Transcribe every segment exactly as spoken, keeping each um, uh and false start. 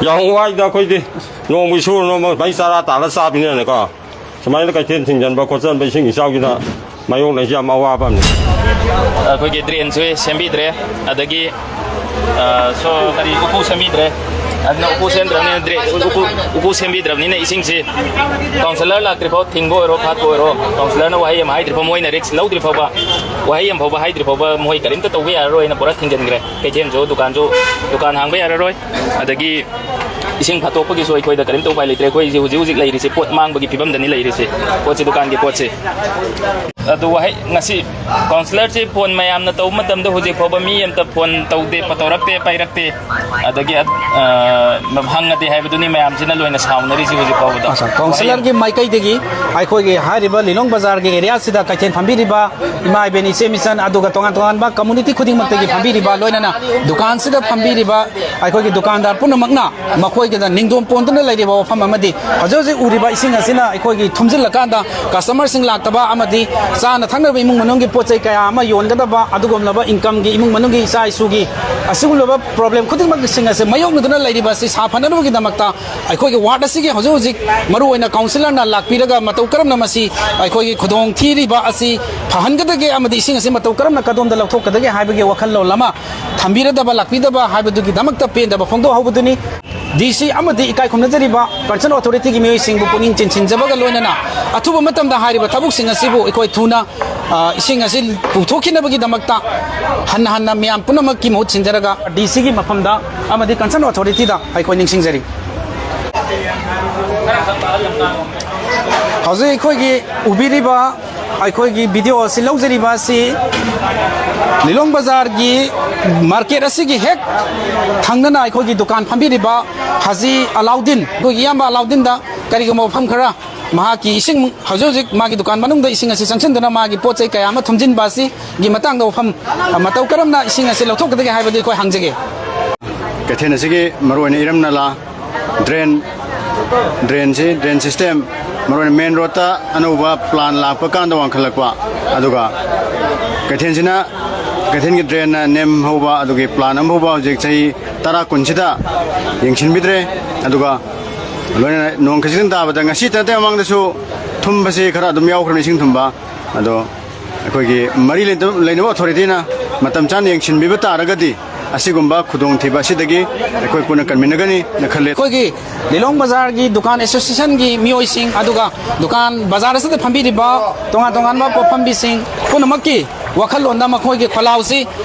ꯌꯥꯝ ꯋꯥꯏꯗ ꯑꯩꯈꯣꯏꯗꯤ꯫ ꯅꯣꯡꯃꯒꯤ ꯁꯨꯔ ꯅꯣꯡꯃ ꯃꯩ ꯆꯥꯔꯥ ꯇꯥꯜꯂ ꯆꯥꯕꯅꯤꯅꯅꯦꯀꯣ꯫ ꯁꯨꯃꯥꯏꯅ ꯀꯩꯊꯦꯜ ꯊꯤꯡꯖꯤꯟꯕ ꯈꯣꯠꯆꯟꯕ ꯏꯁꯤꯡ ꯏꯆꯥꯎꯒꯤꯅ ꯃꯥꯌꯣꯛꯅꯩꯁꯤ ꯌꯥꯝ ꯑꯋꯥꯕ ꯑꯃꯅꯤ꯫ ꯑꯩꯈꯣꯏꯒꯤ drainꯁꯨ ꯁꯦꯝꯕꯤꯗ꯭ꯔꯦ, ꯑꯗꯒꯤ, ꯑ, ꯁꯣ-, ꯀꯔꯤ, ꯎꯀꯨ ꯁꯦꯝꯕꯤꯗ꯭ꯔꯦ꯫ ꯑꯗꯨꯅ ꯎꯀꯨ ꯁꯦꯝꯗ꯭ꯔꯕꯅꯤꯅ drain, ꯎꯀꯨ, ꯎꯀꯨ ꯁꯦꯝꯕꯤꯗ꯭ꯔꯕꯅꯤꯅ ꯏꯁꯤꯡꯁꯤ councillor ꯂꯥꯛꯇ꯭ꯔꯤꯐꯥꯎ ꯊꯤꯡꯕ ꯑꯣꯏꯔꯣ, ꯐꯥꯠꯄ ꯑꯣꯏꯔꯣ, councillorꯅ ꯋꯥꯍꯩ ꯑꯃ ꯍꯥꯏꯗ꯭ꯔꯤ ꯐꯥꯎ, ꯃꯣꯏꯅ risk ꯂꯧꯗ꯭ꯔꯤ ꯐꯥꯎꯕ, ꯋꯥꯍꯩ ꯑꯃ ꯐꯥꯎꯕ ꯍꯥꯏꯗ꯭ꯔꯤ ꯐꯥꯎꯕ ꯃꯣꯏ ꯀꯔꯤꯝꯇ ꯇꯧꯕ ꯌꯥꯔꯔꯣꯏꯅ ꯄꯨꯔꯥ ꯊꯤꯡꯖꯤꯟꯈ꯭ꯔꯦ꯫ ꯀꯩꯊꯦꯜꯁꯨ, ꯗꯨꯀꯥꯟꯁꯨ, ꯗꯨꯀꯥꯟ ꯍꯥꯡꯕ ꯌꯥꯔꯔꯣꯏ꯫ ꯑꯗꯒꯤ ꯏꯁꯤꯡ ꯐꯥꯠꯇꯣꯛꯄꯒꯤꯁꯨ ꯑꯩꯈꯣꯏꯗ ꯀꯔꯤꯝꯇ ꯎꯄꯥꯏ ꯂꯩꯇ꯭ꯔꯦ꯫ ꯑꯩꯈꯣꯏꯁꯦ ꯍꯧꯖꯤꯛ ꯍꯧꯖꯤꯛ ꯂꯩꯔꯤꯁꯦ ꯄꯣꯠ ꯃꯥꯡꯕꯒꯤ ꯐꯤꯕꯝꯗꯅꯤ ꯂꯩꯔꯤꯁꯦ, ꯄꯣꯠꯁꯦ, ꯗꯨꯀꯥꯟꯒꯤ ꯄꯣꯠꯁꯦ꯫ ꯑꯗꯨ ꯋꯥꯍꯩ, ꯉꯁꯤ councillorꯁꯦ phone ꯃꯌꯥꯝꯅ ꯇꯧꯕ ꯃꯇꯝꯗ ꯍꯧꯖꯤꯛ ꯐꯥꯎꯕ ꯃꯤ ꯑꯝꯇ phone ꯇꯧꯗꯦ, ꯇꯧꯔꯛꯇꯦ, ꯄꯥꯏꯔꯛꯇꯦ꯫ ꯑꯗꯒꯤ, ꯑ, ꯍꯪꯉꯗꯦ ꯍꯥꯏꯕꯗꯨꯅꯤ ꯃꯌꯥꯝꯁꯤꯅ ꯂꯣꯏꯅ ꯁꯥꯎꯅꯔꯤꯁꯤ ꯍꯧꯖꯤꯛ ꯐꯥꯎꯕꯗ꯫ ꯑꯠꯆꯥ, councillorꯒꯤ ꯃꯥꯏꯀꯩꯗꯒꯤ ꯑꯩꯈꯣꯏꯒꯤ ꯍꯥꯏꯔꯤꯕ ꯂꯤꯂꯣꯡ ꯕꯖꯥꯔꯒꯤ areaꯁꯤꯗ ꯀꯩꯊꯦꯜ ꯐꯝꯕꯤꯔꯤꯕ ꯏꯃꯥ ꯏꯕꯦꯟ ꯏꯆꯦ ꯃꯤꯆꯟ, ꯑꯗꯨꯒ ꯇꯣꯉꯥꯟ ꯇꯣꯉꯥꯟꯕ community ꯈꯨꯗꯤꯡꯃꯛꯇꯒꯤ ꯐꯝꯕꯤꯔꯤꯕ, ꯂꯣꯏꯅꯅ ꯗꯨꯀꯥꯟꯁꯤꯗ ꯐꯝꯕꯤꯔꯤꯕ ꯑꯩꯈꯣꯏꯒꯤ ꯗꯨꯀꯥꯟꯗꯥꯔ ꯄꯨꯝꯅꯃꯛꯅ ꯃꯈꯣꯏꯒꯤꯗ ꯅꯤꯡꯗꯣꯝ ꯄꯣꯟꯗꯨꯅ ꯂꯩꯔꯤꯕ ꯋꯥꯐꯝ ꯑꯃꯗꯤ ꯍꯧꯖꯤꯛ ꯍꯧꯖꯤꯛ ꯎꯔꯤꯕ ꯏꯁꯤꯡ ꯑꯁꯤꯅ ꯑꯩꯈꯣꯏꯒꯤ ꯊꯨꯝꯖꯤꯜꯂꯀꯥꯟꯗ customerꯁꯤꯡ ꯂꯥꯛꯇꯕ ꯑꯃꯗꯤ ꯆꯥꯅ ꯊꯛꯅꯕ ꯏꯃꯨꯡ ꯃꯅꯨꯡꯒꯤ ꯄꯣꯠ ꯆꯩ ꯀꯌꯥ ꯑꯃ ꯌꯣꯟꯒꯗꯕ ꯑꯗꯨꯒꯨꯝꯂꯕ incomeꯒꯤ ꯏꯃꯨꯡ ꯃꯅꯨꯡꯒꯤ ꯏꯆꯥ ꯏꯁꯨꯒꯤ ꯑꯁꯤꯒꯨꯝꯂꯕ problem ꯈꯨꯗꯤꯡꯃꯛꯁꯤꯡ ꯑꯁꯤ ꯃꯥꯌꯣꯛꯅꯗꯨꯅ ꯂꯩꯔꯤꯕ ꯑꯁꯤ ꯁꯥꯐꯅꯕꯒꯤꯗꯃꯛꯇ ꯑꯩꯈꯣꯏꯒꯤ ward ꯑꯁꯤꯒꯤ ꯍꯧꯖꯤꯛ ꯍꯧꯖꯤꯛ ꯃꯔꯨꯑꯣꯏꯅ councillorꯅ ꯂꯥꯛꯄꯤꯔꯒ ꯃꯇꯧ ꯀꯔꯝꯅ ꯃꯁꯤ ꯑꯩꯈꯣꯏꯒꯤ ꯈꯨꯗꯣꯡ ꯊꯤꯔꯤꯕ ꯑꯁꯤ ꯐꯍꯟꯒꯗꯒꯦ ꯑꯃꯗꯤ ꯏꯁꯤꯡ ꯑꯁꯤ ꯃꯇꯧ ꯀꯔꯝꯅ ꯀꯗꯣꯝꯗ ꯂꯧꯊꯣꯛꯀꯗꯒꯦ ꯍꯥꯏꯕꯒꯤ ꯋꯥꯈꯜꯂꯣꯟ ꯑꯃ ꯊꯝꯕꯤꯔꯗꯕ, ꯂꯥꯛꯄꯤꯗꯕ ꯍꯥꯏꯕꯗꯨꯒꯤꯗꯃꯛꯇ ꯄꯦꯟꯗꯕ ꯐꯣꯡꯗꯣꯛꯍꯧꯕꯗꯨꯅꯤ꯫ DC ꯑꯃꯗꯤ ꯏꯀꯥꯏ ꯈꯨꯝꯅꯖꯔꯤꯕ concern authorityꯒꯤ ꯃꯤꯑꯣꯏꯁꯤꯡꯕꯨ ꯄꯨꯛꯅꯤꯡ ꯆꯤꯡꯁꯤꯟꯖꯕꯒ ꯂꯣꯏꯅꯅ ꯑꯊꯨꯕ ꯃꯇꯝꯗ ꯍꯥꯏꯔꯤꯕ ꯊꯕꯛꯁꯤꯡ ꯑꯁꯤꯕꯨ ꯑꯩꯈꯣꯏ ꯊꯨꯅ, ꯑ, ꯏꯁꯤꯡ ꯑꯁꯤ ꯄꯨꯊꯣꯛꯈꯤꯅꯕꯒꯤꯗꯃꯛꯇ ꯍꯟꯅ ꯍꯟꯅ ꯃꯤꯌꯥꯝ ꯄꯨꯝꯅꯃꯛꯀꯤ ꯃꯍꯨꯠ ꯁꯤꯟꯖꯔꯒ DCꯒꯤ ꯃꯐꯝꯗ ꯑꯃꯗꯤ concern authorityꯗ ꯑꯩꯈꯣꯏ ꯅꯤꯡꯁꯤꯡꯖꯔꯤ꯫ ꯍꯧꯖꯤꯛ ꯑꯩꯈꯣꯏꯒꯤ ꯎꯕꯤꯔꯤꯕ ꯑꯩꯈꯣꯏꯒꯤ video ꯑꯁꯤ ꯂꯧꯖꯔꯤꯕ ꯑꯁꯤ ꯂꯤꯂꯣꯡ ꯕꯖꯥꯔꯒꯤ market ꯑꯁꯤꯒꯤ ꯍꯦꯛ ꯊꯪꯅꯅ ꯑꯩꯈꯣꯏꯒꯤ ꯗꯨꯀꯥꯟ ꯐꯝꯕꯤꯔꯤꯕ ꯍꯥꯖꯤ ꯑꯂꯥꯎꯗꯤꯟ, ꯑꯩꯈꯣꯏꯒꯤ ꯏꯌꯥꯝꯕ ꯑꯂꯥꯎꯗꯤꯟꯗ ꯀꯔꯤꯒꯨꯝꯕ ꯋꯥꯐꯝ ꯈꯔ ꯃꯍꯥꯛꯀꯤ ꯏꯁꯤꯡ, ꯍꯧꯖꯤꯛ ꯍꯧꯖꯤꯛ ꯃꯥꯒꯤ ꯗꯨꯀꯥꯟ ꯃꯅꯨꯡꯗ ꯏꯁꯤꯡ ꯑꯁꯤ ꯆꯪꯁꯤꯟꯗꯨꯅ ꯃꯥꯒꯤ ꯄꯣꯠ ꯆꯩ ꯀꯌꯥ ꯑꯃ ꯊꯨꯝꯖꯤꯟꯕ ꯑꯁꯤꯒꯤ ꯃꯇꯥꯡꯗ ꯋꯥꯐꯝ ꯃꯇꯧ ꯀꯔꯝꯅ ꯏꯁꯤꯡ ꯑꯁꯤ ꯂꯧꯊꯣꯛꯀꯗꯒꯦ ꯍꯥꯏꯕꯗꯨ ꯑꯩꯈꯣꯏ ꯍꯪꯖꯒꯦ꯫ ꯀꯩꯊꯦꯜ ꯑꯁꯤꯒꯤ ꯃꯔꯨꯑꯣꯏꯅ ꯏꯔꯝ ꯅꯂꯥ, drain, drainꯁꯤ, drain system, ꯃꯔꯨꯑꯣꯏꯅ main roadꯇ ꯑꯅꯧꯕ plan ꯂꯥꯛꯄ ꯀꯥꯟꯗ ꯋꯥꯡꯈꯠꯂꯛꯄ, ꯑꯗꯨꯒ ꯀꯩꯊꯦꯜꯁꯤꯅ ꯀꯩꯊꯦꯜꯒꯤ ꯗ꯭ꯔꯦꯟꯅ ꯅꯦꯝ ꯍꯧꯕ ꯑꯗꯨꯒꯤ ꯄ꯭ꯂꯥꯟ ꯑꯃ ꯐꯥꯎꯕ ꯍꯧꯖꯤꯛ ꯆꯍꯤ ꯇꯔꯥ ꯀꯨꯟꯁꯤꯗ ꯌꯦꯡꯁꯤꯟꯕꯤꯗ꯭ꯔꯦ꯫ ꯑꯗꯨꯒ ꯂꯣꯏꯅꯅ ꯅꯣꯡ ꯈꯖꯤꯛꯇꯪ ꯇꯥꯕꯗ ꯉꯁꯤꯇ ꯅꯠꯇꯦ, ꯃꯃꯥꯡꯗꯁꯨ ꯊꯨꯝꯕꯁꯤ ꯈꯔ ꯑꯗꯨꯝ ꯌꯥꯎꯈ꯭ꯔꯕꯅꯤ, ꯏꯁꯤꯡ ꯊꯨꯝꯕ꯫ ꯑꯗꯣ ꯑꯩꯈꯣꯏꯒꯤ ꯃꯔꯤ ꯂꯩꯅ-, ꯂꯩꯅꯕ ꯑꯣꯊꯣꯔꯤꯇꯤꯅ ꯃꯇꯝ ꯆꯥꯅ ꯌꯦꯡꯁꯤꯟꯕꯤꯕ ꯇꯥꯔꯒꯗꯤ ꯑꯁꯤꯒꯨꯝꯕ ꯈꯨꯗꯣꯡꯊꯤꯕ ꯑꯁꯤꯗꯒꯤ ꯑꯩꯈꯣꯏ ꯄꯨꯟꯅ ꯀꯟꯃꯤꯟꯅꯒꯅꯤꯅ ꯈꯜꯂꯤ꯫ ꯑꯩꯈꯣꯏꯒꯤ ꯂꯤꯂꯣꯡ ꯕꯖꯥꯔꯒꯤ ꯗꯨꯀꯥꯟ ꯑꯦꯁꯣꯁꯤꯌꯦꯁꯟꯒꯤ ꯃꯤꯑꯣꯏꯁꯤꯡ, ꯑꯗꯨꯒ ꯗꯨꯀꯥꯟ ꯕꯖꯥꯔ ꯑꯁꯤꯗ ꯐꯝꯕꯤꯔꯤꯕ ꯇꯣꯉꯥꯟ ꯇꯣꯉꯥꯟꯕ ꯄꯣꯠꯐꯝꯕꯤꯁꯤꯡ ꯄꯨꯝꯅꯃꯛꯀꯤ ꯋꯥꯈꯜꯂꯣꯟꯗ ꯃꯈꯣꯏꯒꯤ ꯈꯣꯜꯂꯥꯎꯁꯤ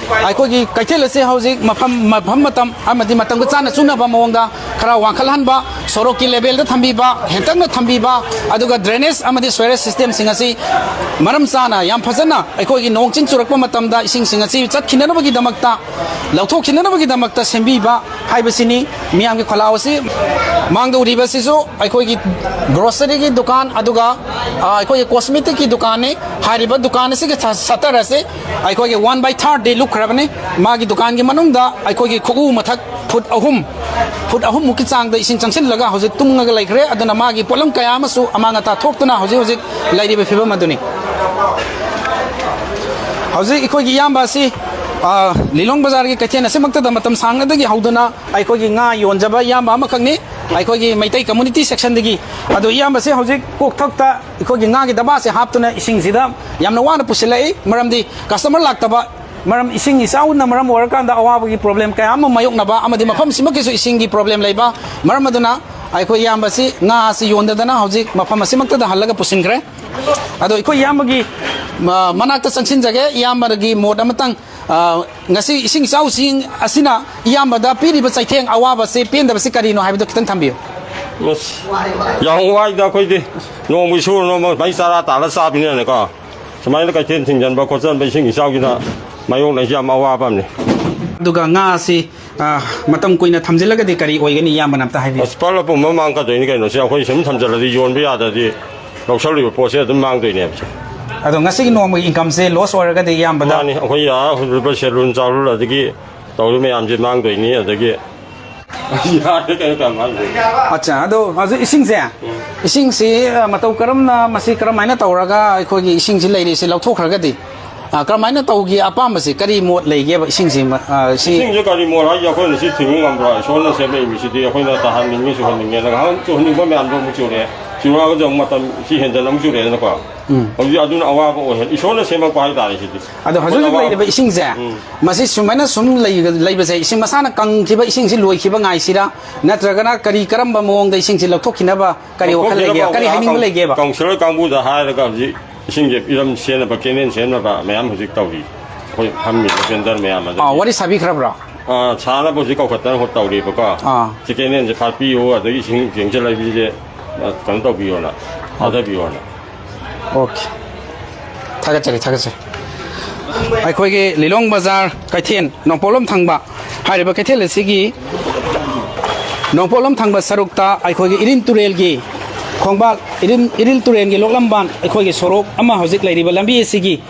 ꯑꯩꯈꯣꯏꯒꯤ ꯀꯩꯊꯦꯜ ꯑꯁꯤ ꯍꯧꯖꯤꯛ ꯃꯐꯝ, ꯃꯐꯝ ꯃꯇꯝ ꯑꯃꯗꯤ ꯃꯇꯝꯒ ꯆꯥꯅ ꯆꯨꯅꯕ ꯃꯑꯣꯡꯗ ꯈꯔ ꯋꯥꯡꯈꯠꯍꯟꯕ, ꯁꯣꯔꯣꯛꯀꯤ ꯂꯦꯚꯦꯜꯗ ꯊꯝꯕꯤꯕ, ꯍꯦꯟꯇꯛꯅ ꯊꯝꯕꯤꯕ, ꯑꯗꯨꯒ ꯗ꯭ꯔꯦꯅꯦꯖ ꯑꯃꯗꯤ ꯁ꯭ꯋꯦꯔꯦꯖ ꯁꯤꯁꯇꯦꯝꯁꯤꯡ ꯑꯁꯤ ꯃꯔꯝ ꯆꯥꯅ, ꯌꯥꯝ ꯐꯖꯅ ꯑꯩꯈꯣꯏꯒꯤ ꯅꯣꯡ ꯆꯤꯡ ꯆꯨꯔꯛꯄ ꯃꯇꯝꯗ ꯏꯁꯤꯡꯁꯤꯡ ꯑꯁꯤ ꯆꯠꯈꯤꯅꯅꯕꯒꯤꯗꯃꯛꯇ, ꯂꯧꯊꯣꯛꯈꯤꯅꯅꯕꯒꯤꯗꯃꯛꯇ ꯁꯦꯝꯕꯤꯕ ꯍꯥꯏꯕꯁꯤꯅꯤ ꯃꯤꯌꯥꯝꯒꯤ ꯈꯣꯜꯂꯥꯎ ꯑꯁꯤ꯫ ꯃꯥꯡꯗꯧꯔꯤꯕꯁꯤꯁꯨ ꯑꯩꯈꯣꯏꯒꯤ ꯒ꯭ꯔꯣꯁꯔꯤꯒꯤ ꯗꯨꯀꯥꯟ, ꯑꯗꯨꯒ, ꯑ, ꯑꯩꯈꯣꯏꯒꯤ ꯀꯣꯁꯃꯦꯇꯤꯛꯀꯤ ꯗꯨꯀꯥꯟꯅꯤ꯫ ꯍꯥꯏꯔꯤꯕ ꯗꯨꯀꯥꯟ ꯑꯁꯤꯒꯤ ꯁ-, ꯁꯇꯔ ꯑꯁꯤ ꯑꯩꯈꯣꯏꯒꯤ ꯋꯥꯟ ꯕꯥꯏ ꯊꯥꯔꯠꯗꯤ ꯂꯨꯞꯈ꯭ꯔꯕꯅꯤ꯫ ꯃꯥꯒꯤ ꯗꯨꯀꯥꯟꯒꯤ ꯃꯅꯨꯡꯗ ꯑꯩꯈꯣꯏꯒꯤ ꯈꯨꯎ ꯃꯊꯛ ꯐꯨꯠ ꯑꯍꯨꯝ, ꯐꯨꯠ ꯑꯍꯨꯝꯃꯨꯛꯀꯤ ꯆꯥꯡꯗ ꯏꯁꯤꯡ ꯆꯪꯁꯤꯜꯂꯒ ꯍꯧꯖꯤꯛ ꯇꯨꯡꯉꯒ ꯂꯩꯈ꯭ꯔꯦ꯫ ꯑꯗꯨꯅ ꯃꯥꯒꯤ ꯄꯣꯠꯂꯝ ꯀꯌꯥ ꯑꯃꯁꯨ ꯑꯃꯥꯡ ꯑꯇꯥ ꯊꯣꯛꯇꯨꯅ ꯍꯧꯖꯤꯛ ꯍꯧꯖꯤꯛ ꯂꯩꯔꯤꯕ ꯐꯤꯕꯝ ꯑꯗꯨꯅꯤ꯫ ꯍꯧꯖꯤꯛ ꯑꯩꯈꯣꯏꯒꯤ ꯏꯌꯥꯝꯕ ꯑꯁꯤ, ꯑ, ꯂꯤꯂꯣꯡ ꯕꯖꯥꯔꯒꯤ ꯀꯩꯊꯦꯜ ꯑꯁꯤꯃꯛꯇꯗ ꯃꯇꯝ ꯁꯥꯡꯅꯗꯒꯤ ꯍꯧꯗꯨꯅ ꯑꯩꯈꯣꯏꯒꯤ ꯉꯥ ꯌꯣꯟꯖꯕ ꯏꯌꯥꯝꯕ ꯑꯃꯈꯛꯅꯤ, ꯑꯩꯈꯣꯏꯒꯤ ꯃꯩꯇꯩ ꯀꯝꯃꯨꯅꯤꯇꯤ ꯁꯦꯛꯁꯟꯗꯒꯤ꯫ ꯑꯗꯣ ꯏꯌꯥꯝꯕꯁꯦ ꯍꯧꯖꯤꯛ ꯀꯣꯛꯊꯛꯇ ꯑꯩꯈꯣꯏꯒꯤ ꯉꯥꯒꯤ ꯗꯕꯥꯁꯦ ꯍꯥꯞꯇꯨꯅ ꯏꯁꯤꯡꯁꯤꯗ ꯌꯥꯝꯅ ꯋꯥꯅ ꯄꯨꯁꯤꯜꯂꯛꯏ, ꯃꯔꯝꯗꯤ ꯀꯁꯇꯃꯔ ꯂꯥꯛꯇꯕ꯫ ꯃꯔꯝ, ꯏꯁꯤꯡ ꯏꯆꯥꯎꯅ ꯃꯔꯝ ꯑꯣꯏꯔꯀꯥꯟꯗ ꯑꯋꯥꯕꯒꯤ ꯄ꯭ꯔꯣꯕ꯭ꯂꯦꯝ ꯀꯌꯥ ꯑꯃ ꯃꯥꯌꯣꯛꯅꯕ ꯑꯃꯗꯤ ꯃꯐꯝꯁꯤꯃꯛꯀꯤꯁꯨ ꯏꯁꯤꯡꯒꯤ ꯄ꯭ꯔꯣꯕ꯭ꯂꯦꯝ ꯂꯩꯕ ꯃꯔꯝ ꯑꯗꯨꯅ ꯑꯩꯈꯣꯏ ꯏꯌꯥꯝꯕꯁꯤ ꯉꯥ ꯑꯁꯤ ꯌꯣꯟꯗꯗꯅ ꯍꯧꯖꯤꯛ ꯃꯐꯝ ꯑꯁꯤꯃꯛꯇꯗ ꯍꯜꯂꯒ ꯄꯨꯁꯤꯟꯈ꯭ꯔꯦ꯫ ꯑꯗꯣ ꯑꯩꯈꯣꯏ ꯏꯌꯥꯝꯕꯒꯤ, ꯃ-, ꯃꯅꯥꯛꯇ ꯆꯪꯁꯤꯟꯖꯒꯦ꯫ ꯏꯌꯥꯝꯕꯒꯤ ꯃꯣꯠ ꯑꯃꯇꯪ, ꯑ, ꯉꯁꯤ ꯏꯁꯤꯡ ꯏꯆꯥꯎꯁꯤꯡ ꯑꯁꯤꯅ ꯏꯌꯥꯝꯕꯗ ꯄꯤꯔꯤꯕ ꯆꯩꯊꯦꯡ, ꯑꯋꯥꯕꯁꯤ, ꯄꯦꯟꯗꯕꯁꯤ ꯀꯔꯤꯅꯣ ꯍꯥꯏꯕꯗꯨ ꯈꯤꯇꯪ ꯊꯝꯕꯤꯌꯨ꯫ ꯑꯁ, ꯌꯥꯝ ꯋꯥꯏꯗ ꯑꯩꯈꯣꯏꯗꯤ꯫ ꯅꯣꯡꯃꯒꯤ ꯁꯨꯔ ꯅꯣꯡꯃ ꯃꯩ ꯆꯔꯥ ꯇꯥꯜꯂ ꯆꯥꯕꯅꯤꯅꯅꯦꯀꯣ꯫ ꯁꯨꯃꯥꯏꯅ ꯀꯩꯊꯦꯜ ꯊꯤꯡꯖꯤꯟꯕ ꯈꯣꯠꯆꯟꯕ ꯏꯁꯤꯡ ꯏꯆꯥꯎꯒꯤꯅ ꯃꯥꯌꯣꯛꯅꯔꯤꯁꯤ ꯌꯥꯝ ꯑꯋꯥꯕ ꯑꯃꯅꯤ꯫ ꯑꯗꯨꯒ ꯉꯥ ꯑꯁꯤ, ꯑ, ꯃꯇꯝ ꯀꯨꯏꯅ ꯊꯝꯖꯤꯜꯂꯒꯗꯤ ꯀꯔꯤ ꯑꯣꯏꯒꯅꯤ, ꯏꯌꯥꯝꯕꯅ ꯑꯝꯇ ꯍꯥꯏꯕꯤꯌꯨ꯫ ꯑꯁ, ꯄꯠꯂ ꯄꯨꯝꯕ ꯃꯥꯡꯀꯗꯣꯏꯅꯤ ꯀꯩꯅꯣ꯫ ꯁꯤ ꯑꯩꯈꯣꯏ ꯁꯨꯝ ꯊꯝꯖꯤꯜꯂꯗꯤ ꯌꯣꯟꯕ ꯌꯥꯗ꯭ꯔꯗꯤ ꯂꯧꯁꯜꯂꯤꯕ ꯄꯣꯠꯁꯦ ꯑꯗꯨꯝ ꯃꯥꯡꯗꯣꯏꯅꯦꯕ ꯁꯦ꯫ ꯑꯗꯣ ꯉꯁꯤꯒꯤ ꯅꯣꯡꯃꯒꯤ ꯏꯟꯀꯝꯁꯦ ꯂꯣꯁ ꯑꯣꯏꯔꯒꯗꯤ ꯏꯌꯥꯝꯕꯗ ꯃꯥꯅꯤ, ꯑꯩꯈꯣꯏ ꯑꯥ ꯍꯧꯖꯤꯛ ꯁꯦꯂꯨꯟ ꯆꯥꯎꯔꯨꯔ ꯑꯗꯒꯤ ꯇꯧꯔꯤꯕ ꯃꯌꯥꯝꯁꯦ ꯃꯥꯡꯗꯣꯏꯅꯤ꯫ ꯑꯗꯒꯤ ꯌꯥꯔꯦ ꯀꯩꯅꯣ ꯀꯌꯥꯝ ꯃꯥꯡꯗꯣꯏꯅꯣ? ꯑꯠꯆꯥ, ꯑꯗꯣ ꯍꯧꯖꯤꯛ ꯏꯁꯤꯡꯁꯦ, ꯎꯝ꯫ ꯏꯁꯤꯡꯁꯤ, ꯑ, ꯃꯇꯧ ꯀꯔꯝꯅ, ꯃꯁꯤ ꯀꯔꯝꯍꯥꯏꯅ ꯇꯧꯔꯒ ꯑꯩꯈꯣꯏꯒꯤ ꯏꯁꯤꯡꯁꯤ ꯂꯩꯔꯤꯁꯤ ꯂꯧꯊꯣꯛꯈ꯭ꯔꯒꯗꯤ? ꯑ, ꯀꯔꯝꯍꯥꯏꯅ ꯇꯧꯒꯦ? ꯑꯄꯥꯝꯕꯁꯤ ꯀꯔꯤ ꯃꯣꯠ ꯂꯩꯒꯦꯕ ꯏꯁꯤꯡꯁꯤ? ꯑ, ꯁꯤ ꯏꯁꯤꯡꯁꯦ ꯀꯔꯤ ꯃꯣꯠ ꯍꯥꯏꯁꯦ? ꯑꯩꯈꯣꯏꯅ ꯁꯤ ꯊꯤꯡꯕ ꯉꯝꯕ꯭ꯔꯥ? ꯏꯁꯣꯔꯅ ꯁꯦꯝꯃꯛꯏꯕꯁꯤꯗꯤ ꯑꯩꯈꯣꯏꯅ ꯇꯥꯍꯟꯅꯤꯡꯉꯤ, ꯆꯨꯍꯟꯅꯤꯡꯉꯦꯅ ꯉꯥꯏꯍꯥꯛ ꯆꯨꯍꯟꯅꯤꯡꯕ ꯃꯌꯥꯝꯗꯣ ꯑꯃꯨꯛ ꯆꯨꯔꯦ꯫ ꯆꯨꯔꯛꯑꯒꯁꯨ ꯑꯃꯨꯛ ꯃꯇꯝ ꯁꯤ ꯍꯦꯟꯖꯟꯅ ꯑꯃꯨꯛ ꯆꯨꯔꯛꯑꯦꯗꯅꯀꯣ꯫ ꯎꯝ꯫ ꯍꯧꯖꯤꯛ ꯑꯗꯨꯅ ꯑꯋꯥꯕ ꯑꯣꯏꯍꯜ-, ꯏꯁꯣꯔꯅ ꯁꯦꯝꯃꯛꯄ ꯍꯥꯏꯇꯥꯔꯦ ꯁꯤꯗꯤ꯫ ꯑꯗꯣ ꯍꯧꯖꯤꯛ ꯑꯩꯈꯣꯏꯅ ꯍꯧꯖꯤꯛ ꯑꯋꯥꯕ ꯂꯩꯔꯤꯕ ꯏꯁꯤꯡꯁꯦ, ꯎꯝ꯫ ꯃꯁꯤ ꯁꯨꯃꯥꯏꯅ ꯁꯨꯝ ꯂꯩ-, ꯂꯩꯕꯁꯦ, ꯏꯁꯤꯡ ꯃꯁꯥꯅ ꯀꯪꯈꯤꯕ ꯏꯁꯤꯡꯁꯤ ꯂꯣꯏꯈꯤꯕ ꯉꯥꯏꯁꯤꯔꯥ, ꯅꯠꯇ꯭ꯔꯒꯅ ꯀꯔꯤ, ꯀꯔꯝꯕ ꯃꯑꯣꯡꯗ ꯏꯁꯤꯡꯁꯤ ꯂꯧꯊꯣꯛꯈꯤꯅꯕ ꯀꯔꯤ ꯋꯥꯈꯜ ꯂꯩꯒꯦ? ꯂꯧꯊꯣꯛꯈꯤꯅꯕ ꯀꯔꯤ ꯍꯥꯏꯅꯤꯡꯕ ꯀꯥꯎꯟ-, ꯂꯩꯒꯦꯕ? ꯀꯥꯎꯟꯁꯤꯂꯔ ꯀꯥꯡꯕꯨꯗ ꯍꯥꯏꯔꯒ ꯍꯧꯖꯤꯛ ꯏꯁꯤꯡꯁꯦ ꯏꯔꯝ ꯁꯦꯝꯅꯕ, ꯀꯦꯅꯦꯜ ꯁꯦꯝꯅꯕ ꯃꯌꯥꯝ ꯍꯧꯖꯤꯛ ꯇꯧꯔꯤ꯫ ꯑꯩꯈꯣꯏ ꯐꯝꯃꯤꯕ ꯚꯦꯟꯗꯔ ꯃꯌꯥꯝ ꯑꯗꯒꯤ ꯑꯥ, ꯋꯥꯔꯤ ꯁꯥꯕꯤꯈ꯭ꯔꯕ꯭ꯔꯣ? ꯑꯥ, ꯁꯥꯅꯕ ꯍꯧꯖꯤꯛ ꯀꯧꯈꯠꯇꯅ ꯍꯣ-, ꯇꯧꯔꯤꯕꯀꯣ꯫ ꯑꯥ꯫ ꯁꯤ ꯀꯦꯅꯦꯜꯁꯦ ꯐꯥꯠꯄꯤꯌꯨ, ꯑꯗꯒꯤ ꯏꯁꯤꯡ ꯆꯦꯟꯁꯤꯜꯂꯛꯏꯕꯁꯦ, ꯑ, ꯀꯩꯅꯣ ꯇꯧꯕꯤꯌꯣꯅ, ꯊꯥꯗꯕꯤꯌꯣꯅ꯫ ꯑꯣꯀꯦ꯫ ꯊꯥꯒꯠꯆꯔꯤ, ꯊꯥꯒꯠꯆꯔꯤ꯫ ꯑꯩꯈꯣꯏꯒꯤ ꯂꯤꯂꯣꯡ ꯕꯖꯥꯔ ꯀꯩꯊꯦꯜ, ꯅꯣꯡꯄꯣꯛꯂꯣꯝ ꯊꯪꯕ ꯍꯥꯏꯔꯤꯕ ꯀꯩꯊꯦꯜ ꯑꯁꯤꯒꯤ ꯅꯣꯡꯄꯣꯛꯂꯣꯝ ꯊꯪꯕ ꯁꯔꯨꯛꯇ ꯑꯩꯈꯣꯏꯒꯤ ꯏꯔꯤꯜ ꯇꯨꯔꯦꯜꯒꯤ ꯈꯣꯡꯕꯥꯜ, ꯏꯔꯤꯜ, ꯏꯔꯤꯜ ꯇꯨꯔꯦꯜꯒꯤ ꯂꯣꯛꯂꯝꯕꯥꯟ, ꯑꯩꯈꯣꯏꯒꯤ ꯁꯣꯔꯣꯛ ꯑꯃ ꯍꯧꯖꯤꯛ ꯂꯩꯔꯤꯕ ꯂꯝꯕꯤ ꯑꯁꯤꯒꯤ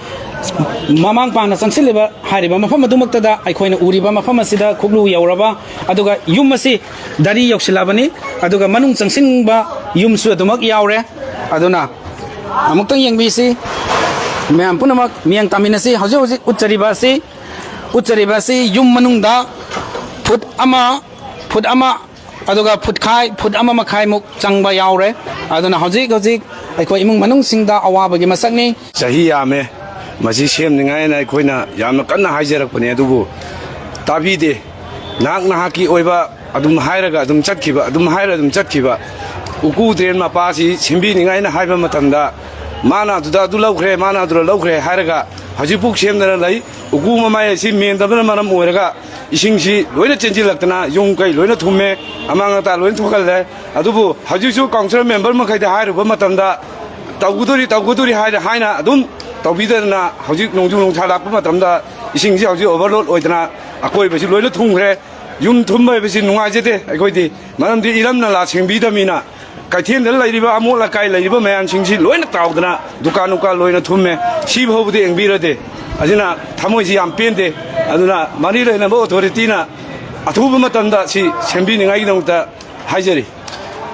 ꯃꯃꯥꯡ ꯄꯥꯡꯅ ꯆꯪꯁꯤꯜꯂꯤꯕ ꯍꯥꯏꯔꯤꯕ ꯃꯐꯝ ꯑꯗꯨꯃꯛꯇꯗ ꯑꯩꯈꯣꯏꯅ ꯎꯔꯤꯕ ꯃꯐꯝ ꯑꯁꯤꯗ ꯈꯨꯛꯂꯨ ꯌꯧꯔꯕ, ꯑꯗꯨꯒ ꯌꯨꯝ ꯑꯁꯤ ꯗꯔꯤ ꯌꯧꯁꯤꯜꯂꯕꯅꯤ, ꯑꯗꯨꯒ ꯃꯅꯨꯡ ꯆꯪꯁꯤꯟꯕ ꯌꯨꯝꯁꯨ ꯑꯗꯨꯃꯛ ꯌꯥꯎꯔꯦ꯫ ꯑꯗꯨꯅ ꯑꯃꯨꯛꯇꯪ ꯌꯦꯡꯕꯤꯁꯤ, ꯃꯌꯥꯝ ꯄꯨꯝꯅꯃꯛ ꯃꯤꯠꯌꯦꯡ ꯇꯥꯃꯤꯟꯅꯁꯤ꯫ ꯍꯧꯖꯤꯛ ꯍꯧꯖꯤꯛ ꯎꯠꯆꯔꯤꯕ ꯑꯁꯤ, ꯎꯠꯆꯔꯤꯕ ꯑꯁꯤ ꯌꯨꯝ ꯃꯅꯨꯡꯗ ꯐꯨꯠ ꯑꯃ, ꯐꯨꯠ ꯑꯃ, ꯑꯗꯨꯒ ꯐꯨꯠꯈꯥꯏ, ꯐꯨꯠ ꯑꯃ ꯃꯈꯥꯏꯃꯨꯛ ꯆꯪꯕ ꯌꯥꯎꯔꯦ꯫ ꯑꯗꯨꯅ ꯍꯧꯖꯤꯛ ꯍꯧꯖꯤꯛ ꯑꯩꯈꯣꯏ ꯏꯃꯨꯡ ꯃꯅꯨꯡꯁꯤꯡꯗ ꯑꯋꯥꯕꯒꯤ ꯃꯁꯛꯅꯤ꯫ ꯆꯍꯤ ꯌꯥꯝꯃꯦ ꯃꯁꯤ ꯁꯦꯝꯅꯤꯡꯉꯥꯏꯅ ꯑꯩꯈꯣꯏꯅ ꯌꯥꯝꯅ ꯀꯟꯅ ꯍꯥꯏꯖꯔꯛꯄꯅꯦ, ꯑꯗꯨꯕꯨ ꯇꯥꯕꯤꯗꯦ꯫ ꯅꯍꯥꯛ ꯅꯍꯥꯛꯀꯤ ꯑꯣꯏꯕ ꯑꯗꯨꯝ ꯍꯥꯏꯔꯒ ꯑꯗꯨꯝ ꯆꯠꯈꯤꯕ, ꯑꯗꯨꯝ ꯍꯥꯏꯔ ꯑꯗꯨꯝ ꯆꯠꯈꯤꯕ꯫ ꯎꯀꯨ ꯗ꯭ꯔꯦꯟ ꯃꯄꯥꯁꯤ ꯁꯦꯝꯕꯤꯅꯤꯡꯉꯥꯏꯅ ꯍꯥꯏꯕ ꯃꯇꯝꯗ, ꯃꯥꯅ ꯑꯗꯨꯗ ꯑꯗꯨ ꯂꯧꯈ꯭ꯔꯦ, ꯃꯥꯅ ꯑꯗꯨꯗ ꯂꯧꯈ꯭ꯔꯦ ꯍꯥꯏꯔꯒ ꯍꯧꯖꯤꯛꯐꯥꯎ ꯁꯦꯝꯗꯅ ꯂꯩ꯫ ꯎꯀꯨ ꯃꯃꯥꯏ ꯑꯁꯤ ꯃꯦꯟꯗꯕꯅ ꯃꯔꯝ ꯑꯣꯏꯔꯒ ꯏꯁꯤꯡꯁꯤ ꯂꯣꯏꯅ ꯆꯦꯟꯁꯤꯜꯂꯛꯇꯅ ꯌꯨꯝ ꯀꯩ ꯂꯣꯏꯅ ꯊꯨꯝꯃꯦ, ꯑꯃꯥꯡ ꯑꯇꯥ ꯂꯣꯏꯅ ꯊꯣꯛꯍꯜꯂꯦ꯫ ꯑꯗꯨꯕꯨ ꯍꯧꯖꯤꯛꯁꯨ ꯀꯥꯎꯟꯁꯤꯂꯔ ꯃꯦꯝꯕꯔ ꯃꯈꯩꯗ ꯍꯥꯏꯔꯨꯕ ꯃꯇꯝꯗ, "ꯇꯧꯒꯗꯣꯔꯤ, ꯇꯧꯒꯗꯣꯔꯤ" ꯍꯥꯏꯅ, ꯍꯥꯏꯅ ꯑꯗꯨꯝ ꯇꯧꯕꯤꯗꯗꯅ ꯍꯧꯖꯤꯛ ꯅꯣꯡꯖꯨ ꯅꯨꯡꯁꯥ ꯂꯥꯛꯄ ꯃꯇꯝꯗ ꯏꯁꯤꯡꯁꯤ ꯍꯧꯖꯤꯛ ꯑꯣꯚꯔꯂꯣꯗ ꯑꯣꯏꯗꯅ ꯑꯀꯣꯏꯕꯁꯤ ꯂꯣꯏꯅ ꯊꯨꯝꯈ꯭ꯔꯦ꯫ ꯌꯨꯝ ꯊꯨꯝꯕ ꯍꯥꯏꯕꯁꯤ ꯅꯨꯡꯉꯥꯏꯖꯗꯦ ꯑꯩꯈꯣꯏꯗꯤ, ꯃꯔꯝꯗꯤ ꯏꯔꯝ ꯅꯂꯥ ꯁꯦꯡꯕꯤꯗꯕꯅꯤꯅ꯫ ꯀꯩꯊꯦꯜꯗ ꯂꯩꯔꯤꯕ ꯑꯃꯣꯠ ꯑꯀꯥꯏ ꯂꯩꯔꯤꯕ ꯃꯌꯥꯝꯁꯤꯡꯁꯤ ꯂꯣꯏꯅ ꯇꯥꯎꯗꯅ ꯗꯨꯀꯥꯟ ꯅꯨꯡꯀꯥꯟ ꯂꯣꯏꯅ ꯊꯨꯝꯃꯦ꯫ ꯁꯤ ꯐꯥꯎꯕꯗꯤ ꯌꯦꯡꯕꯤꯔꯗꯤ ꯑꯁꯤꯅ ꯊꯃꯣꯏꯁꯤ ꯌꯥꯝ ꯄꯦꯟꯗꯦ꯫ ꯑꯗꯨꯅ ꯃꯔꯤ ꯂꯩꯅꯕ ꯑꯣꯊꯣꯔꯤꯇꯤꯅ ꯑꯊꯨꯕ ꯃꯇꯝꯗ ꯁꯤ ꯁꯦꯝꯕꯤꯅꯤꯡꯉꯥꯏꯒꯤꯗꯃꯛꯇ ꯍꯥꯏꯖꯔꯤ꯫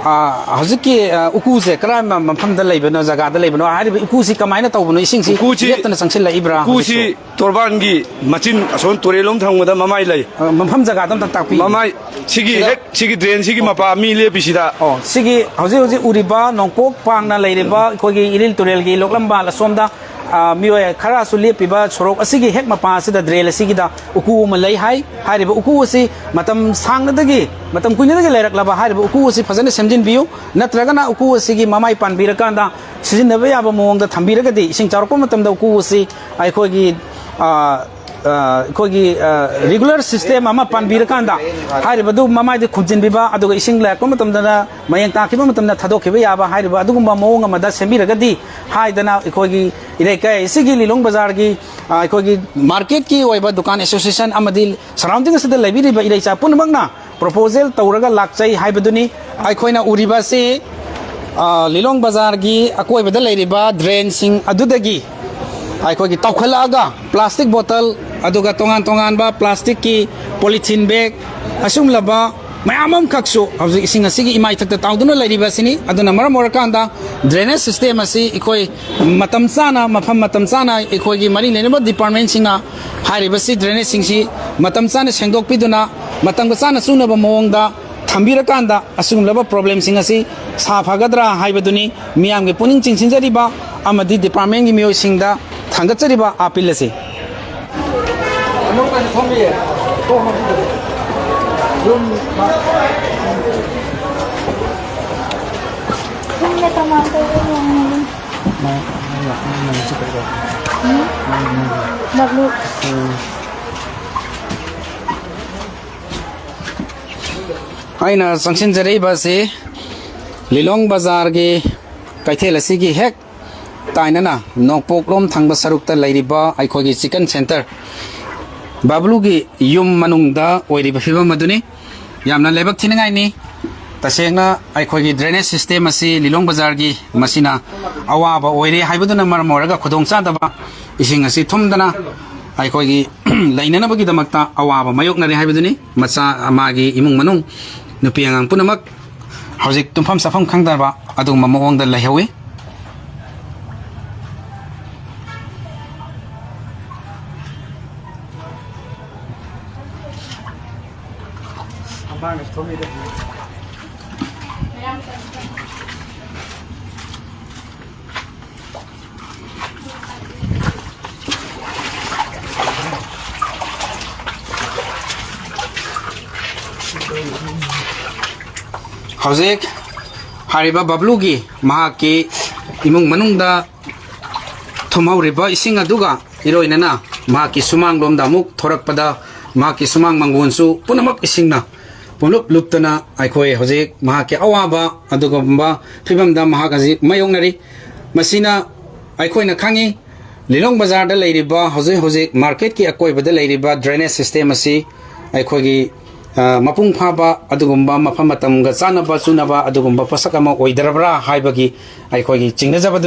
ꯑ, ꯍꯧꯖꯤꯛꯀꯤ, ꯑ, ꯎꯀꯨꯁꯦ ꯀꯔꯝꯕ ꯃꯐꯝꯗ ꯂꯩꯕꯅꯣ, ꯖꯒꯥꯗ ꯂꯩꯕꯅꯣ? ꯍꯥꯏꯔꯤꯕ ꯎꯀꯨꯁꯤ ꯀꯃꯥꯏꯅ ꯇꯧꯕꯅꯣ? ꯏꯁꯤꯡꯁꯤ ꯎꯀꯨꯁꯤ, ꯂꯦꯞꯇꯅ ꯆꯪꯁꯤꯜꯂꯛꯏꯕ꯭ꯔꯥ ꯎꯀꯨꯁꯤ ꯍꯧꯖꯤꯛꯁꯨ? ꯇꯣꯔꯕꯥꯟꯒꯤ ꯃꯆꯤꯟ ꯑꯁꯣꯝ ꯇꯨꯔꯦꯜꯂꯣꯝ ꯊꯪꯕꯗ ꯃꯃꯥꯏ ꯂꯩ꯫ ꯑ, ꯃꯐꯝ ꯖꯒꯥꯗꯣ ꯑꯝꯇ ꯇꯥꯛꯄꯤꯌꯨ꯫ ꯃꯃꯥꯏ ꯁꯤꯒꯤ ꯁꯤꯗ ꯍꯦꯛ ꯁꯤꯒꯤ ꯗ꯭ꯔꯦꯟ ꯁꯤꯒꯤ ꯃꯄꯥ ꯃꯤ ꯂꯦꯞꯄꯤꯁꯤꯗ꯫ ꯑꯣ, ꯁꯤꯒꯤ ꯍꯧꯖꯤꯛ ꯍꯧꯖꯤꯛ ꯎꯔꯤꯕ ꯅꯣꯡꯄꯣꯛ ꯄꯥꯡꯅ ꯂꯩꯔꯤꯕ ꯑꯩꯈꯣꯏꯒꯤ ꯏꯔꯤꯜ ꯇꯨꯔꯦꯜꯒꯤ ꯂꯣꯛꯂꯝꯕꯥꯜ ꯑꯁꯣꯝꯗ, ꯑ, ꯃꯤꯑꯣꯏ ꯈꯔꯁꯨ ꯂꯦꯞꯄꯤꯕ ꯁꯣꯔꯣꯛ ꯑꯁꯤꯒꯤ ꯍꯦꯛ ꯃꯄꯥ ꯑꯁꯤꯗ ꯗ꯭ꯔꯦꯟ ꯑꯁꯤꯒꯤꯗ ꯎꯀꯨ ꯑꯃ ꯂꯩ ꯍꯥꯏ꯫ ꯍꯥꯏꯔꯤꯕ ꯎꯀꯨ ꯑꯁꯤ ꯃꯇꯝ ꯁꯥꯡꯅꯗꯒꯤ, ꯃꯇꯝ ꯀꯨꯏꯅꯗꯒꯤ ꯂꯩꯔꯛꯂꯕ ꯍꯥꯏꯔꯤꯕ ꯎꯀꯨ ꯑꯁꯤ ꯐꯖꯅ ꯁꯦꯝꯖꯤꯟꯕꯤꯌꯨ, ꯅꯠꯇ꯭ꯔꯒꯅ ꯎꯀꯨ ꯑꯁꯤꯒꯤ ꯃꯃꯥꯏ ꯄꯥꯟꯕꯤꯔꯀꯥꯟꯗ ꯁꯤꯖꯤꯟꯅꯕ ꯌꯥꯕ ꯃꯑꯣꯡꯗ ꯊꯝꯕꯤꯔꯒꯗꯤ, ꯏꯁꯤꯡ ꯆꯥꯎꯔꯛꯄ ꯃꯇꯝꯗ ꯎꯀꯨ ꯑꯁꯤ ꯑꯩꯈꯣꯏꯒꯤ, ꯑ, ꯑ, ꯑꯩꯈꯣꯏꯒꯤ, ꯑ, regular system ꯑꯃ ꯄꯥꯟꯕꯤꯔꯀꯥꯟꯗ ꯍꯥꯏꯔꯤꯕꯗꯨ ꯃꯃꯥꯏꯗ ꯈꯨꯝꯖꯤꯟꯕꯤꯕ, ꯑꯗꯨꯒ ꯏꯁꯤꯡ ꯂꯥꯛꯄ ꯃꯇꯝꯗꯅ ꯃꯌꯦꯡ ꯇꯥꯈꯤꯕ ꯃꯇꯝꯗ ꯊꯥꯗꯣꯛꯈꯤꯕ ꯌꯥꯕ ꯍꯥꯏꯔꯤꯕ ꯑꯗꯨꯒꯨꯝꯕ ꯃꯑꯣꯡ ꯑꯃꯗ ꯁꯦꯝꯕꯤꯔꯒꯗꯤ ꯍꯥꯏꯗꯅ ꯑꯩꯈꯣꯏꯒꯤ ꯏꯔꯩꯀꯥꯏ ꯑꯁꯤꯒꯤ ꯂꯤꯂꯣꯡ ꯕꯖꯥꯔꯒꯤ, ꯑ, ꯑꯩꯈꯣꯏꯒꯤ marketꯀꯤ ꯑꯣꯏꯕ ꯗꯨꯀꯥꯟ association ꯑꯃꯗꯤ surrounding ꯑꯁꯤꯗ ꯂꯩꯕꯤꯔꯤꯕ ꯏꯔꯩꯆꯥ ꯄꯨꯝꯅꯃꯛꯅ proposal ꯇꯧꯔꯒ ꯂꯥꯛꯆꯩ ꯍꯥꯏꯕꯗꯨꯅꯤ꯫ ꯑꯩꯈꯣꯏꯅ ꯎꯔꯤꯕ ꯑꯁꯤ, ꯑ, ꯂꯤꯂꯣꯡ ꯕꯖꯥꯔꯒꯤ ꯑꯀꯣꯏꯕꯗ ꯂꯩꯔꯤꯕ ꯗ꯭ꯔꯦꯟꯁꯤꯡ ꯑꯗꯨꯗꯒꯤ ꯑꯩꯈꯣꯏꯒꯤ ꯇꯧꯈꯠꯂꯛꯑꯒ plastic bottle, ꯑꯗꯨꯒ ꯇꯣꯉꯥꯟ ꯇꯣꯉꯥꯟꯕ plasticꯀꯤ polythene bag, ꯑꯁꯤꯒꯨꯝꯂꯕ ꯃꯌꯥꯝ ꯑꯃꯈꯛꯁꯨ ꯍꯧꯖꯤꯛ ꯏꯁꯤꯡ ꯑꯁꯤꯒꯤ ꯏꯃꯥꯏꯊꯛꯇ ꯇꯥꯎꯗꯨꯅ ꯂꯩꯔꯤꯕ ꯑꯁꯤꯅꯤ꯫ ꯑꯗꯨꯅ ꯃꯔꯝ ꯑꯣꯏꯔꯀꯥꯟꯗ drainage system ꯑꯁꯤ ꯑꯩꯈꯣꯏ ꯃꯇꯝ ꯆꯥꯅ, ꯃꯐꯝ ꯃꯇꯝ ꯆꯥꯅ ꯑꯩꯈꯣꯏꯒꯤ ꯃꯔꯤ ꯂꯩꯅꯕ departmentꯁꯤꯡꯅ ꯍꯥꯏꯔꯤꯕꯁꯤ drainageꯁꯤꯡꯁꯤ ꯃꯇꯝ ꯆꯥꯅ ꯁꯦꯡꯗꯣꯛꯄꯤꯗꯨꯅ, ꯃꯇꯝꯒ ꯆꯥꯅ ꯆꯨꯅꯕ ꯃꯑꯣꯡꯗ ꯊꯝꯕꯤꯔꯀꯥꯟꯗ, ꯑꯁꯤꯒꯨꯝꯂꯕ problemꯁꯤꯡ ꯑꯁꯤ ꯁꯥꯐꯒꯗ꯭ꯔꯥ ꯍꯥꯏꯕꯗꯨꯅꯤ ꯃꯤꯌꯥꯝꯒꯤ ꯄꯨꯛꯅꯤꯡ ꯆꯤꯡꯁꯤꯟꯖꯔꯤꯕ ꯑꯃꯗꯤ departmentꯀꯤ ꯃꯤꯑꯣꯏꯁꯤꯡꯗ ꯊꯥꯡꯒꯠꯆꯔꯤꯕ appeal ꯑꯁꯤ꯫ ꯌꯨꯝꯗ ꯀꯃꯥꯏꯅ ꯇꯧꯕ ꯌꯦꯡꯉꯣ꯫ ꯎꯝ? ꯂꯥꯛꯂꯨ꯫ ꯑꯩꯅ ꯆꯪꯁꯤꯟꯖꯔꯛꯏꯕ ꯑꯁꯤ ꯂꯤꯂꯣꯡ ꯕꯖꯥꯔꯒꯤ ꯀꯩꯊꯦꯜ ꯑꯁꯤꯒꯤ ꯍꯦꯛ ꯇꯥꯏꯅꯅ ꯅꯣꯡꯄꯣꯛꯂꯣꯝ ꯊꯪꯕ ꯁꯔꯨꯛꯇ ꯂꯩꯔꯤꯕ ꯑꯩꯈꯣꯏꯒꯤ chicken centre ꯕꯥꯕꯂꯨꯒꯤ ꯌꯨꯝ ꯃꯅꯨꯡꯗ ꯑꯣꯏꯔꯤꯕ ꯐꯤꯕꯝ ꯑꯗꯨꯅꯤ꯫ ꯌꯥꯝꯅ ꯂꯥꯏꯕꯛ ꯊꯤꯅꯤꯡꯉꯥꯏꯅꯤ꯫ ꯇꯁꯦꯡꯅ ꯑꯩꯈꯣꯏꯒꯤ drainage system ꯑꯁꯤ ꯂꯤꯂꯣꯡ ꯕꯖꯥꯔꯒꯤ ꯃꯁꯤꯅ ꯑꯋꯥꯕ ꯑꯣꯏꯔꯦ ꯍꯥꯏꯕꯗꯨꯅ ꯃꯔꯝ ꯑꯣꯏꯔꯒ ꯈꯨꯗꯣꯡꯆꯥꯗꯕ ꯏꯁꯤꯡ ꯑꯁꯤ ꯊꯨꯝꯗꯅ ꯑꯩꯈꯣꯏꯒꯤ ꯂꯩꯅꯅꯕꯒꯤꯗꯃꯛꯇ ꯑꯋꯥꯕ ꯃꯥꯌꯣꯛꯅꯔꯦ ꯍꯥꯏꯕꯗꯨꯅꯤ꯫ ꯃꯆꯥ, ꯃꯥꯒꯤ ꯏꯃꯨꯡ ꯃꯅꯨꯡ, ꯅꯨꯄꯤ ꯑꯉꯥꯡ ꯄꯨꯝꯅꯃꯛ ꯍꯧꯖꯤꯛ ꯇꯨꯝꯐꯝ ꯆꯥꯐꯝ ꯈꯪꯗꯕ ꯑꯗꯨꯒꯨꯝꯕ ꯃꯑꯣꯡꯗ ꯂꯩꯍꯧꯋꯤ꯫ ꯍꯧꯖꯤꯛ ꯍꯥꯏꯔꯤꯕ ꯕꯕ꯭ꯂꯨꯒꯤ ꯃꯍꯥꯛꯀꯤ ꯏꯃꯨꯡ ꯃꯅꯨꯡꯗ ꯊꯨꯝꯍꯧꯔꯤꯕ ꯏꯁꯤꯡ ꯑꯗꯨꯒ ꯏꯔꯣꯏꯅꯅ ꯃꯍꯥꯛꯀꯤ ꯁꯨꯃꯥꯡꯂꯣꯝꯗ ꯑꯃꯨꯛ ꯊꯣꯔꯛꯄꯗ, ꯃꯍꯥꯛꯀꯤ ꯁꯨꯃꯥꯡ ꯃꯪꯒꯣꯟꯁꯨ ꯄꯨꯝꯅꯃꯛ ꯏꯁꯤꯡꯅ ꯄꯨꯡꯂꯨꯞ ꯂꯨꯞꯇꯅ ꯑꯩꯈꯣꯏ ꯍꯧꯖꯤꯛ ꯃꯍꯥꯛꯀꯤ ꯑꯋꯥꯕ ꯑꯗꯨꯒꯨꯝꯕ ꯐꯤꯕꯝꯗ ꯃꯍꯥꯛ ꯍꯧꯖꯤꯛ ꯃꯥꯌꯣꯛꯅꯔꯤ꯫ ꯃꯁꯤꯅ ꯑꯩꯈꯣꯏꯅ ꯈꯪꯉꯤ, ꯂꯤꯂꯣꯡ ꯕꯖꯥꯔꯗ ꯂꯩꯔꯤꯕ, ꯍꯧꯖꯤꯛ ꯍꯧꯖꯤꯛ ꯃꯥꯔꯀꯦꯠꯀꯤ ꯑꯀꯣꯏꯕꯗ ꯂꯩꯔꯤꯕ drainage system ꯑꯁꯤ ꯑꯩꯈꯣꯏꯒꯤ, ꯑ, ꯃꯄꯨꯡ ꯐꯥꯕ ꯑꯗꯨꯒꯨꯝꯕ ꯃꯐꯝ ꯃꯇꯝꯒ ꯆꯥꯟꯅꯕ ꯆꯨꯅꯕ ꯑꯗꯨꯒꯨꯝꯕ ꯄꯣꯠꯁꯛ ꯑꯃ ꯑꯣꯏꯗ꯭ꯔꯕ꯭ꯔꯥ ꯍꯥꯏꯕꯒꯤ ꯑꯩꯈꯣꯏꯒꯤ ꯆꯤꯡꯅꯖꯕꯗꯨ